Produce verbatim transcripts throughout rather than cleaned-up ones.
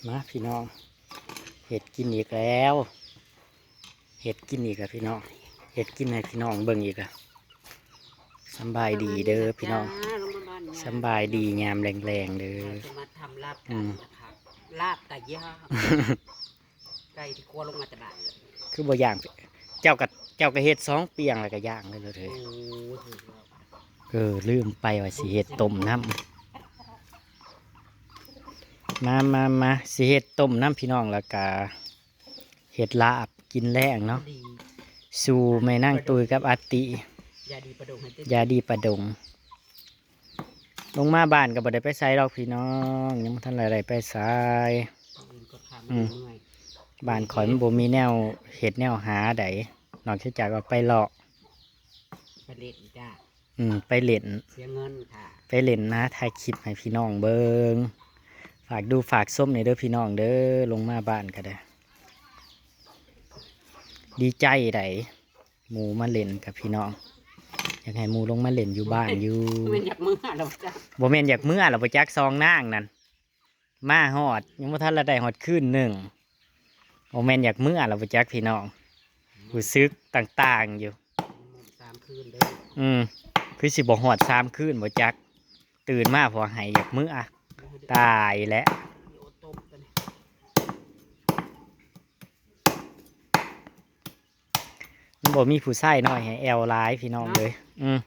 มาพี่น้อง เฮ็ดกินอีกแล้ว เฮ็ดกินอีกแล้วพี่น้อง เฮ็ดกินให้พี่น้องเบิ่งอีกแล้ว สำบายดีเด้อพี่น้อง จ้า ลงมาบ้านย่า สำบายดียามแลงๆเด้อ เราจะมาทำลาบ อื ไก่ ม นะคะ ลาบไก่ย่าง ไก่ที่ครัวลงมาแต่บ้านเลย คือบ่ย่าง เจ้าก็ เจ้าก็เฮ็ดสองเปียงแล้วก็ย่างเลยเด้อ โอ้โห เออ ลืมไปว่าสิเฮ็ดต้มน้ำ มามามา สิเฮ็ดต้มน้ำพี่น้อง แล้วก็เฮ็ดลาบกินแลงเนาะ ดี สู่แม่นางตุ้ยกับอาติ ยาดีประดงให้เต้น ยาดีประดง ลงมาบ้านก็บ่ได้ไปไสดอกพี่น้อง ยังบ่ทันได้ไปไส อื่นก็ทำ อืม เมื่อย บ้านข่อยมันบ่มีแนวเฮ็ดแนวหาใด นอกจากว่าไปเลาะ ไปเล่นจ้า อืม ไปเล่น เสียเงินค่ะ ไปเล่นนะ ถ่ายคลิปให้พี่น้องเบิ่ง ฝากดูฝากชมหน่อยเด้อพี่น้องเด้อ ลงมาบ้านก็ได้ ดีใจได๋ หมู่มาเล่นกับพี่น้อง อยากให้หมู่ลงมาเล่นอยู่บ้านอยู่ แม่นอยากเมือแล้วจ้ะ บ่แม่นอยากเมือแล้วบ่จัก สองนางนั่น มาฮอด ยังบ่ทันละได้ฮอดคืนหนึ่ง บ่แม่นอยากเมือแล้วบ่จักพี่น้อง รู้สึกต่างๆอยู่ สามคืนเด้อ อืม คือสิบ่ฮอดสามคืนบ่จัก ตื่นมาพอไห้อยากเมือ ตายแล้ว โอ้ต้มตัวนี้ มันบ่มีผู้ชายน้อยให้แอวหลายพี่น้องเอ้ย อืม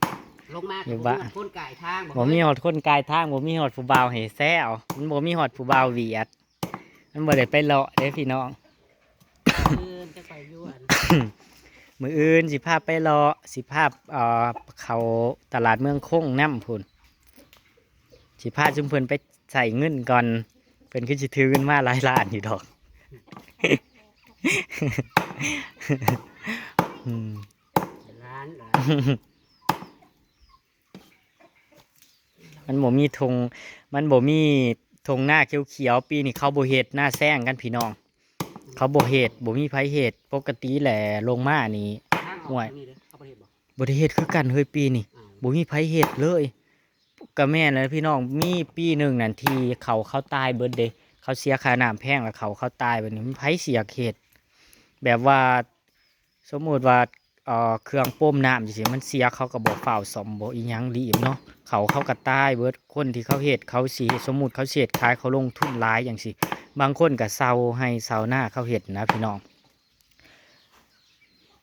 ลงมา อยู่บ้าน บ่มีฮอดคนกายทาง บ่มีฮอดคนกายทาง บ่มีฮอดผู้บ่าวให้แซว มันบ่มีฮอดผู้บ่าวเวียด มันบ่ได้ไปเลาะเด้พี่น้อง มื้ออื่นจะไปอยู่อัน มื้ออื่นสิพาไปเลาะ สิพา เอ่อ เข้าตลาดเมืองคงนำพุ้น สิพาชุมเพิ่นไปใส่เงินก่อน เพิ่นคือสิถือเงินมาหลายล้านอยู่ดอก อืม ล้าน ล้าน มันบ่มีทง มันบ่มีทงนาเขียวๆ ปีนี้เขาบ่เฮ็ดนาแซงกันพี่น้อง เขาบ่เฮ็ด บ่มีไผเฮ็ด ปกติแหละลงมานี่ ทางออก ห้วย ตรงนี้เด้อ เขาบ่เฮ็ดบ่ บ่ได้เฮ็ดคือกันเฮ้ยปีนี้ อ้าว บ่มีไผเฮ็ดเลย ก็แม่นแหละพี่น้อง มีปีหนึ่งนั่นที่เขา เขาตายเบิดเด้ เขาเสียค่าน้ำแพงแล้วเขา เขาตาย บัดนี้มันไผสิอยากเฮ็ด แบบว่า สมมุติว่า เอ่อ เครื่องปั๊มน้ำจั่งซี้ มันเสีย เขาก็บ่ฟ้าวซ่อม บ่อีหยังรีบเนาะ เขา เขาก็ตายเบิด คนที่เขาเฮ็ด เขาสิ สมมุติเขาสิเฮ็ดขาย เขาลงทุนหลายจั่งซี้ บางคนก็เซาไฮ่เซานาเขาเฮ็ดนะพี่น้อง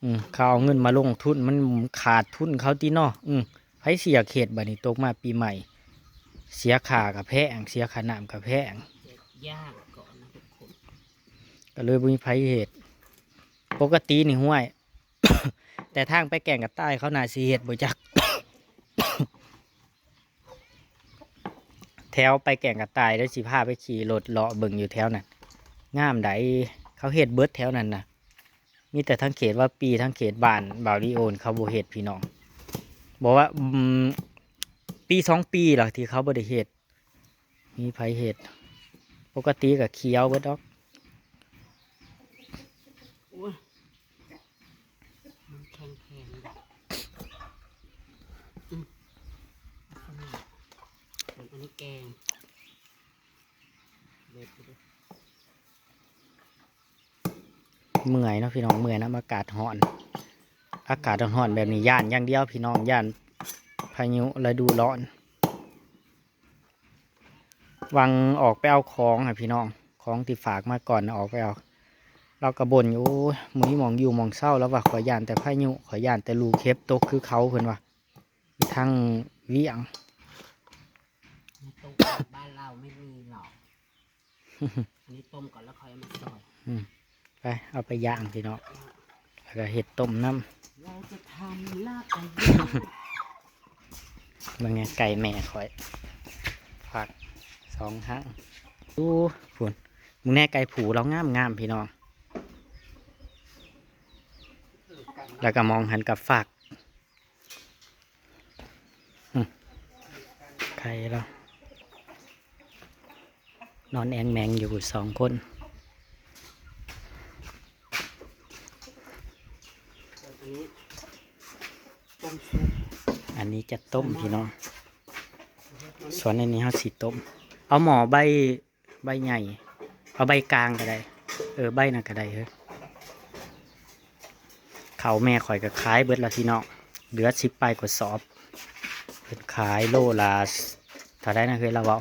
อืม เขาเอาเงินมาลงทุน มันขาดทุนเขาติเนาะ อืม ไผสิอยากเฮ็ด บัดนี้ตกมาปีใหม่ เสียค่าก็แพง เสียค่าน้ำก็แพง ย่างก่อนนะทุกคน ก็เลยบ่มีไผเฮ็ด ปกตินี่ห้วย แต่ทางไปแก่งกระต่ายเขาน่าสิเฮ็ดบ่จัก แถวไปแก่งกระต่าย เดี๋ยวสิพาไปขี่รถเลาะเบิ่งอยู่แถวนั้น งามใด เขาเฮ็ดเบิดแถวนั้นน่ะ มีแต่ทางเขตว่าปีทางเขตบ้านบ่าวลีโอนเขาบ่เฮ็ดพี่น้อง บอกว่า อืม ปีสองปีแล้วที่เขาบ่ได้เฮ็ด มีไผเฮ็ด ปกติก็เขียวเบิดดอก โอ้ย มันแข็งๆ อืม อันนี้แกง เด็ดไปดิ เมื่อยเนาะพี่น้อง เมื่อยนะ อากาศร้อน อากาศร้อนๆแบบนี้ ย้านอย่างเดียวพี่น้อง ย้านพายุฤดูร้อน หว่างออกไปเอาของให้พี่น้อง ของที่ฝากมาก่อนนะ ออกไปเอา ลาวก็บ่นอยู่ โอ้ย บ่มีหม่องอยู่หม่องเซา ลาวว่า ข้อยย้านแต่พายุ ข้อยย้านแต่ลูกเห็บตกคือเขา เพิ่นว่า อยู่ทางเวียง ในตู้บ้านเราไม่มีหรอก อันนี้ต้มก่อนแล้วค่อยเอามาซอย อืม ไป เอาไปย่างพี่น้อง แล้วก็เฮ็ดต้มนำ เราจะทำลาบไก่ย่าง เบิ่งแหน่ไก่แม่ข่อย ฟักสองหาง ดูพุ้น เบิ่งแหน่ไก่ผู้ลาวงามๆพี่น้อง แล้วก็มองหั้นก็ฟัก อืม ไข่ลาว นอนแอ่งแมงอยู่สองคน อันนี้ต้มซุป อันนี้จะต้มพี่น้อง ส่วนอันนี้เฮาสิต้ม เอาหม้อใบ ใบใหญ่ เอาใบกลางก็ได้ เออ ใบนั้นก็ได้เฮ้ย เขาแม่ข่อยก็ขายเบิดละพี่น้อง เหลือสิบปลายกว่าสอบ เพิ่นขายโลละเท่าไรนะเฮ้ย เราเว้า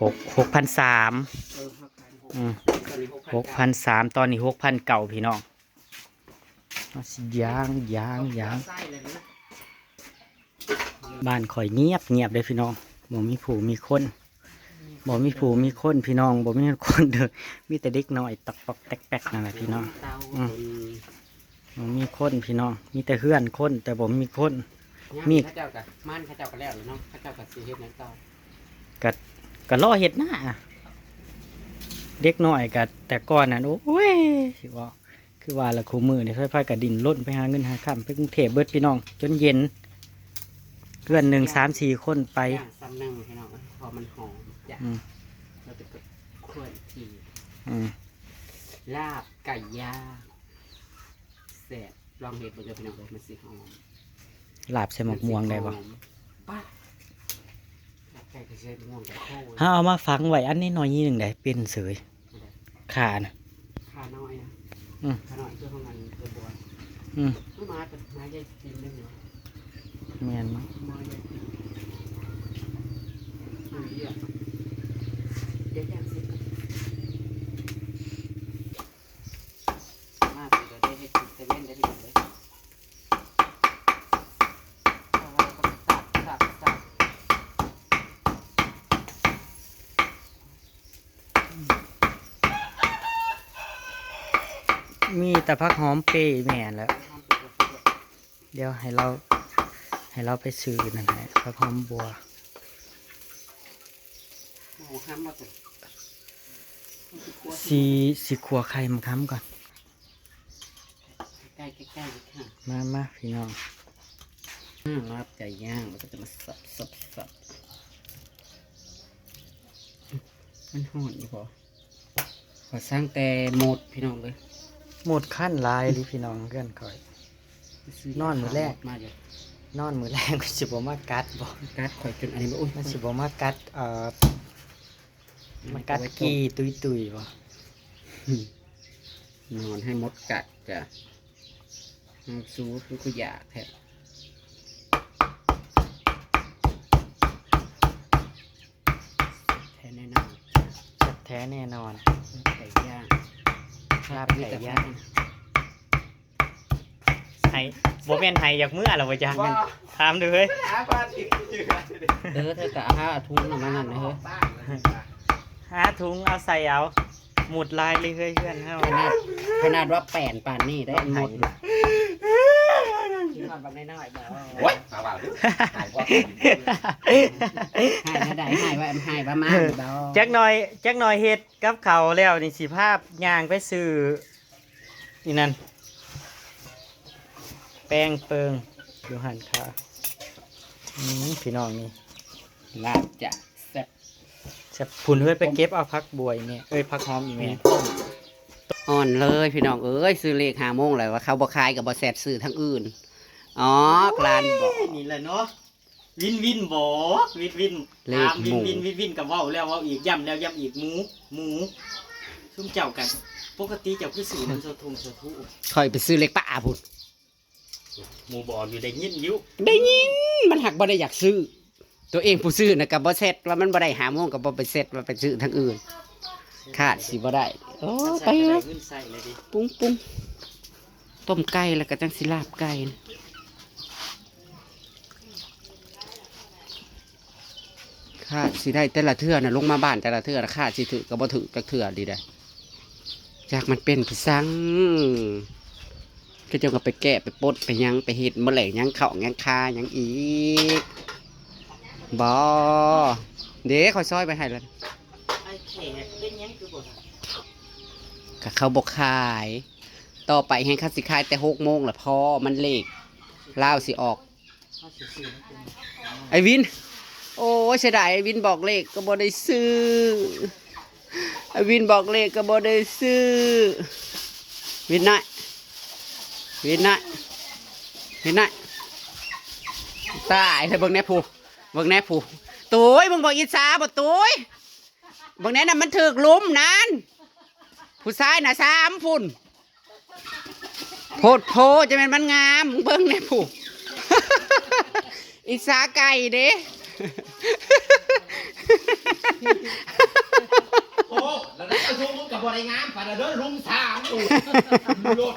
หก หกพันสาม อืม หกพันสาม ตอนนี้หกพันเก้าพี่น้อง เอาสิย่าง ย่าง ย่าง บ้านข่อยเงียบ เงียบเลยพี่น้อง บ่มีผู้มีคน บ่มีผู้มีคน พี่น้อง บ่มีคนเด้อ มีแต่เด็กน้อย ตอกปอกแตกแปกนั่นแหละพี่น้อง อืม บ่มีคนพี่น้อง มีแต่เฮือนคน แต่บ่มีคน มี เขาเจ้าก็ มันเขาเจ้าก็แล้วเนาะ เขาเจ้าก็สิเฮ็ดหยังต่อ ก็ ก็รอเฮ็ดนา เด็กน้อยก็ แต่ก่อนนั้น โอ้ย สิเว้า คือว่าละคู่มื้อนี่ ไผๆก็ดิ้นรนไปหาเงินหาคำ ไปกรุงเทพฯเบิดพี่น้อง จนเย็น เฮือนหนึ่ง สาม สี่ คนไป ย่างซ้ำหนึ่งพี่น้อง เพราะมันหอมจ้ะ อืม แล้วเป็นกับข้นที อืม ลาบไก่ย่าง แซ่บ ลองเฮ็ดเบิ่งเด้อพี่น้องเด้อ มันสิหอม ลาบใส่หมากม่วงได้บ่ หอม ป้า ลาบไก่ก็ใส่หมากม่วงกับข้าว เฮาเอามาฝังไว้อันนี้หน่อยนิดหนึ่งได้ เป็นเสย ข่านะ ข่าน้อยนะ อืม ข่าน้อยคือของมันจะบวช อืม มันมาเป็นมาใหญ่กินได้เหรอ แม่นเนาะ มาใหญ่กิน อุ้ยอ่ะ เดี๋ยวย่างสิ มาสิ เดี๋ยวได้เฮ็ดกินเซเว่นได้ทีเดียวเลย เอาไว้ก็สับ สับ สับ มีแต่ผักหอมเปรย์แม่นแล้ว เดี๋ยวให้เรา ให้เราไปซื้อนั่นให้ ผักหอมบัว โอ้โห ห้ามมาเถอะ สิ สิขั่วไข่มาค้ำก่อน ใกล้ๆ ใกล้ๆ ค่ะ มา มา พี่น้อง อืม ลาบไก่ย่าง แล้วก็จะมาสับ สับ สับ มันฮ้อนอยู่บ่ ขอสร้างแต่หมดพี่น้องเอ้ย หมดขั้นหลายเลยพี่น้องเพื่อนข่อย ไปซื้อนอนมื้อแรก มาอยู่ นอนมื้อแรกมันสิบ่มากัดบ่ กัดข่อยจนอันนี้บ่ อุ้ย มันสิบ่มากัด เอ่อ มันกัด เอาไว้ต้ม กี้ตุยๆบ่ นอนให้มดกัดจ้ะ เอาซูคือกูอยากแท้ แท้แน่นอน แซ่บแท้แน่นอน ไก่ย่าง ลาบไก่ย่าง ไห้ บ่แม่นไห้อยากเมือล่ะบ่จ๊ะ ว้า ถามดูเฮ้ย หาปลาถิ่นอยู่ เออ เธอก็หาถุงน่ะมานั่นนะเฮ้ย หาถุงเอาใส่เอา หมุดลายเลยเฮ้ยเพื่อนเฮา ขนาด ขนาดว่าแป้นปานนี้ได้หมด กินก่อนบักน้อยๆบ่ โอ๊ย เอาว่าหายว่า หายแล้วได้ หายว่า หายว่ามาบ่ จักหน่อย จักหน่อยเฮ็ดกับข้าวแล้วนี่สิพาย่างไปซื้อ อีนั่น แป้งเปิง อยู่หั่นค่ะ อืม พี่น้องนี่ ลาบจ้ะ แซ่บ แซ่บ พุ้นเฮ้ย ไปเก็บเอาผักบัวอีแม่ เอ้ย ผักหอมอีแม่ อ่อนเลยพี่น้องเอ้ย ซื้อเลขห้าโมงแล้ว ว่าเขาบ่ขายก็บ่แซ่บ ซื้อทางอื่น อ๋อ ร้านบอก นี่แหละเนาะ วินวินบ่ วินวิน เลข ถามวินวิน หมู่ วินวินก็เว้าแล้วเว้าอีก ย้ำแล้วย้ำอีก หมู หมู ซุมเจ้ากัน ปกติเจ้าคือซื้อน้ำสะทุงสะทุ ข่อยไปซื้อเลขป้าพุ้น หมู่บ่อยู่ได้ยินอยู่ ได้ยิน มันหักบ่ได้อยากซื้อ ตัวเองผู้ซื้อน่ะก็บ่แซ่บ ว่ามันบ่ได้ห้าโมงก็บ่ไปแซ่บ ว่าไปซื้อทางอื่น ขาดสิบ่ได้ โอ้ มันใส่ ไป ก็ได้เงินใส่เลยดิ ปุ้งปุ้ง ต้มไก่แล้วก็จังสิลาบไก่นะ ข้าสิได้แต่ละเทื่อนะ ลงมาบ้านแต่ละเทื่อนะ ข้าสิถือก็บ่ถือจักเทื่อดีได้ จากมันเป็นพี่ซัง ก็จะก็ไปแกะไปปลดไปหยังไปเฮ็ดมื้อแลงยังเข้ายังคาหยังอีก บ่ เด้ข้อยซอยไปให้แล้ว ไอ้แขกเป็นหยังคือบ่ล่ะ ก็เขาบ่ขาย ต่อไปแฮงเขาสิขายแต่หกโมงละพอ มันเลขลาวสิออก ไอ้วิน โอ้ย เสียดาย ไอ้วินบอกเลขก็บ่ได้ซื้อ ไอ้วินบอกเลขก็บ่ได้ซื้อ วินน้อย วินน้อย วินน้อย ตายแล้ว เบิ่งแน่ผู้ เบิ่งแน่ผู้ ตุ้ย มึงบ่อิจฉาบ่ ตุ้ย เบิ่งแน่น่ะ มันถืกหลุมนั้น ผู้ชายน่ะสามพุ้น โพดโพ จะแม่นมันงาม เบิ่งแน่ผู้ อิจฉาไก่เด้ โอ้ แล้วนั่นก็ซุมมึงกับบริงามปานนั้นเด้อ ลุมสามกูรถ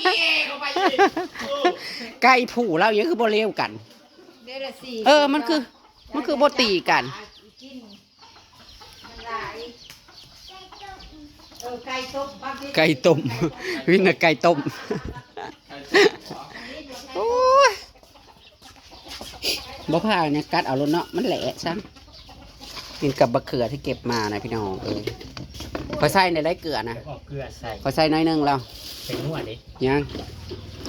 เย่เข้าไปอีก เออ ไก่ผู้เรายังคือบ่เลวกัน เด้อละสี่ เออ มันคือ มันคือบ่ตีกัน กิน มันหลาย เออ ไก่ต้ม บางที ไก่ต้ม วินน่ะไก่ต้ม โอ้ย บ่ผ่าเนี่ย กัดเอาโลดเนาะ มันแหละซ้ำ กินกับบักเขือที่เก็บมานะพี่น้องเอ้ย ข้อยใส่ในได้เกลือนะ เดี๋ยวเอาเกลือใส่ ข้อยใส่น้อยหนึ่งแล้ว ใส่นวดดิ ยัง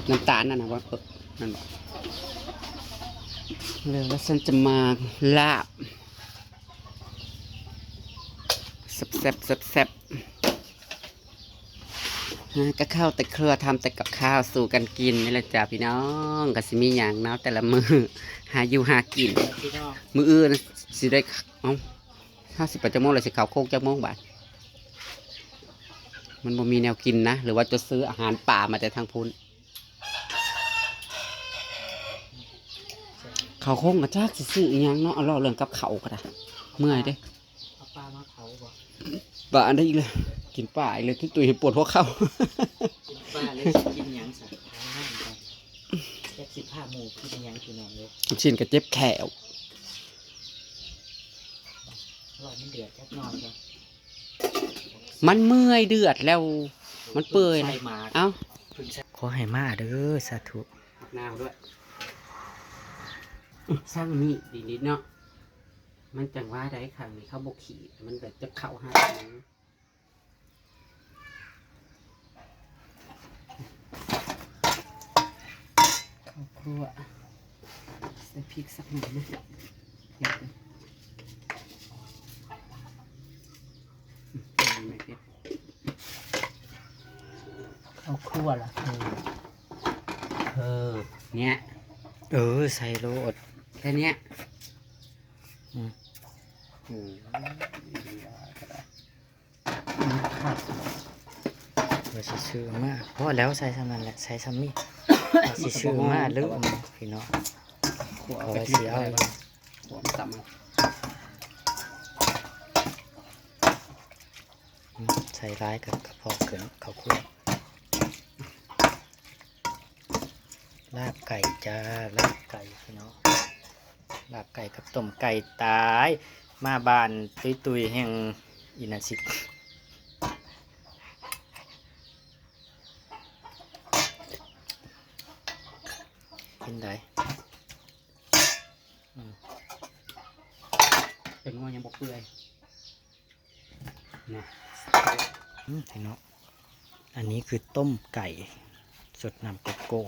น้ำตาลนั่นนะว่า นั่นบ่ แล้วฉันจะมาลาบ แซ่บๆ แซ่บๆ หากับข้าวแต่ครัว ทำแต่กับข้าวสู่กันกินนี่แหละจ้ะพี่น้อง ก็สิมีหยังเนาะแต่ละมื้อ หาอยู่หากิน พี่น้อง มื้ออื่นสิได้ เอ้า ห้าสิบแปดจักโมงเลย สิเข้าโคกจักโมงบาด มันบ่มีแนวกินนะ หรือว่าจะซื้ออาหารป่ามาแต่ทางพุ้น เขาคงกระจักสิซื้ออีหยังเนาะ เอาเล่าเรื่องกับเขาวก็ได้ เมื่อยเด้ เอาปลามาเผาบ่ ปลาอันใดอีกเลย กินปลาอีกเลย ตุ้ยๆ ปวดหัวเข่า กินปลาเลยสิกินหยังซะ เอาน้ำก่อน จักสิพาหมู่กินหยังพี่น้องเด้อ กินชิ้นก็เจ็บแขว รอมันเดือดจักหน่อยก่อน มันเมื่อยเดือดแล้ว มันเปื่อย ใส่หมาก เอ้า ขอให้มาเด้อ สาธุ หมากนาวด้วย อื้อ ช่างมีดนิดๆ เนาะ มันจังว่าได้ครั้งนี้เขาบ่ขีด มันแบบจะเข้าหากัน ข้าวคั่ว ใส่พริกสักหน่อยนะ เผ็ดนะ ไม่เผ็ด ข้าวคั่วล่ะ เออ เออ เนี่ย เออ ใส่โลด แค่เนี้ย อืม อืม อืม ครับ เดี๋ยวสิซื้อมา พอแล้ว ใส่ส่ำนั้นแหละ ใส่ส่ำนี้ ว่าสิซื้อมาลืมพี่น้อง ขั่วเอา เอาไว้ กะทิ สิเอา อะไรบ้าง ขั่วมันต่ำมา อืม ใส่หลายก็ ก็พอเกิน ข้าวคั่ว ลาบไก่จ้า ลาบไก่พี่น้อง ลาบไก่กับต้มไก่ตาย มาบ้านตุ้ยๆ แห่งอีนันสิ เป็นได อืม เป็นงัวยังบ่เปื่อย นะ อืม พี่น้อง อันนี้คือต้มไก่ สดน้ำโกโก้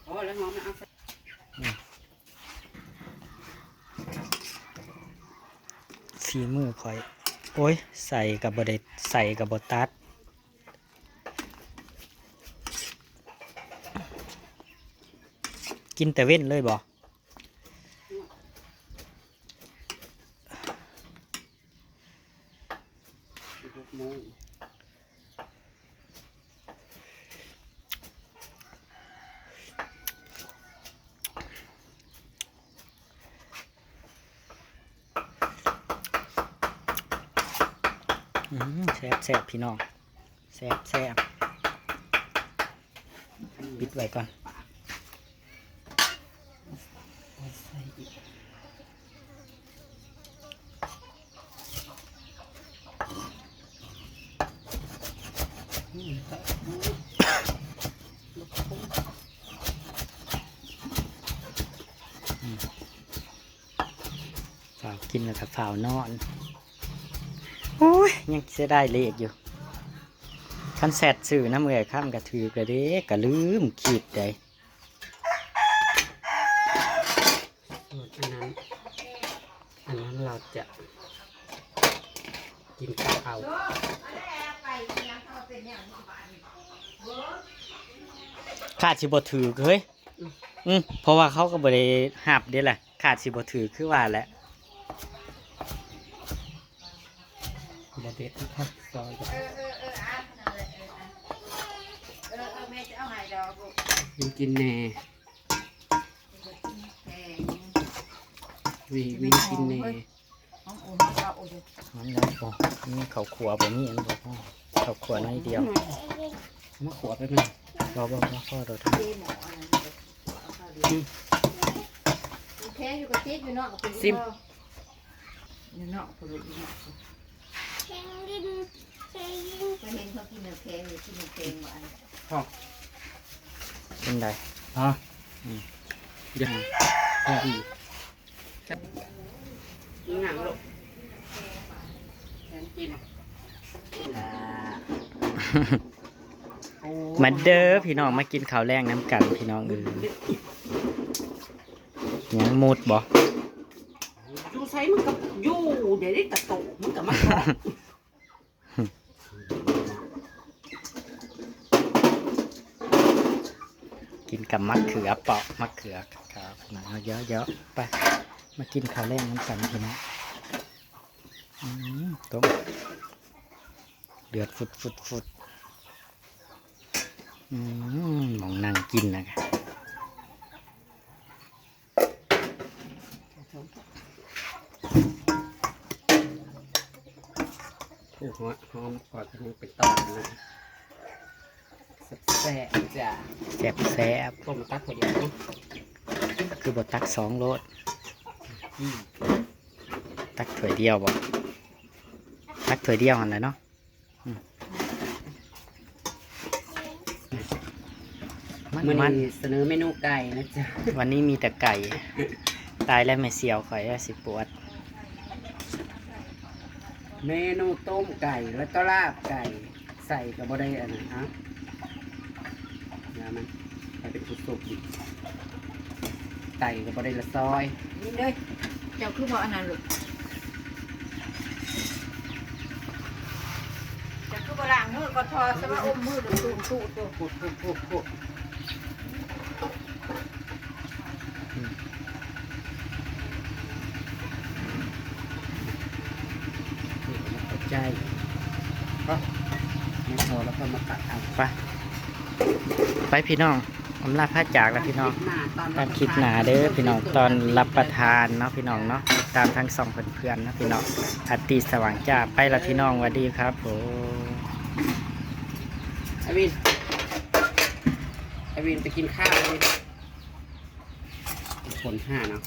โอ้ แล้วหอมนะ เอาใส่ อืม ฝีมือข้อย โอ้ย ใส่กับบ่ได้ ใส่กับบ่ตัด กินแต่เว้นเลยบ่ สิบหกโมง อืม แซ่บแซ่บพี่น้อง แซ่บแซ่บ ปิดไว้ก่อน ฝ่าวกินแล้วก็ฝ่าวนอน โอ้ย ยังเสียดายเลขอยู่ คันแซดซื้อนำเอื้อยคำก็ถืกแล้วเด้ ก็ลืมคิดเด้ ส่วนอันนั้น อันนั้นเราจะกินกับเอา คาดสิบ่ถืกเฮ้ย อืม เพราะว่าเขาก็บ่ได้ฮับเด้ล่ะ คาดสิบ่ถืกคือว่าแหละ บ่เผ็ดนะครับซอยกับ เออเออเอออ่ะนั่นแหละเอออ่ะเออเออแม่จะเอาให้ดอกลูก วินกินแหน่ แพง วินวินกินแหน่ ของโอ้ของเราโอ้ย มันแล้วบ่มีข้าวขัวบ่มีอันบ่พอข้าวขัวน้อยเดียวมาขัวแป๊บนึงบ่บ่บ่พอโดด เจ๊หมออันนั้นเอาข้าวเดียวแพงอยู่กับติ๊กอยู่เนาะกับติ๊ก ซิม อยู่เนาะกับลูกอยู่เนาะ แข่งดินแข่งดิน ก็เห็นเขากินน้ำแพงอยู่กินน้ำแพงหวาน พอเป็นไดฮะอืมยังพอดี หนังลูก แพงกิน มาเด้อพี่น้องมากินข้าวแรงน้ำกันพี่น้องเออยังหมดบ่ อยู่ใช้มันกับอยู่เดี๋ยวได้กระโตกมันกับมัน กินกับมะเขือเปาะมะเขือครับๆนะเอาเยอะๆไปมากินข้าวแรงน้ำกันพี่น้องอืมต้มเดือดฝุดฝุดฝุดอืมหมองนั่งกินนะคะ ผูกหัวหอมก่อนจะยังไปตอนนะแซ่บๆจ้ะ แซ่บแซ่บ ต้มตักพอดีเนาะ คือบ่ตักสองโลด อืม ตักถ้วยเดียวบ่ตักถ้วยเดียวหั่นแหละเนาะอืมมัน มื้อ มัน นี้เสนอเมนูไก่นะจ๊ะ วันนี้มีแต่ไก่ ตายแล้วแม่เสียวข่อยแล้วสิปวด เมนูต้มไก่แล้วก็ลาบไก่ ใส่ก็บ่ได้อันนั้นอ่ะเดี๋ยวมันให้เป็นสุกๆอีกไก่ก็บ่ได้ละซอย นี่เด้อเจ้าคือบ่อันนั้นลูกเจ้าคือบ่ล้างมือก็ทอซะว่าอมมือดูตูมตูตัว พุดพุดพุดพุด ใจก็ไม่พอแล้วก็มาตัดเอา ไป ไปพี่น้องอำลาพาจากแล้วพี่น้อง มาตอน ตามคลิปหน้าเด้อพี่น้องตอนรับประทานเนาะพี่น้องเนาะติดตามทั้งสองเพื่อนๆเนาะพี่น้องอาร์ติสว่างจ้าไปละพี่น้องสวัสดีครับผม ไอวินไอวินไปกินข้าวไอวินคนห้าเนาะ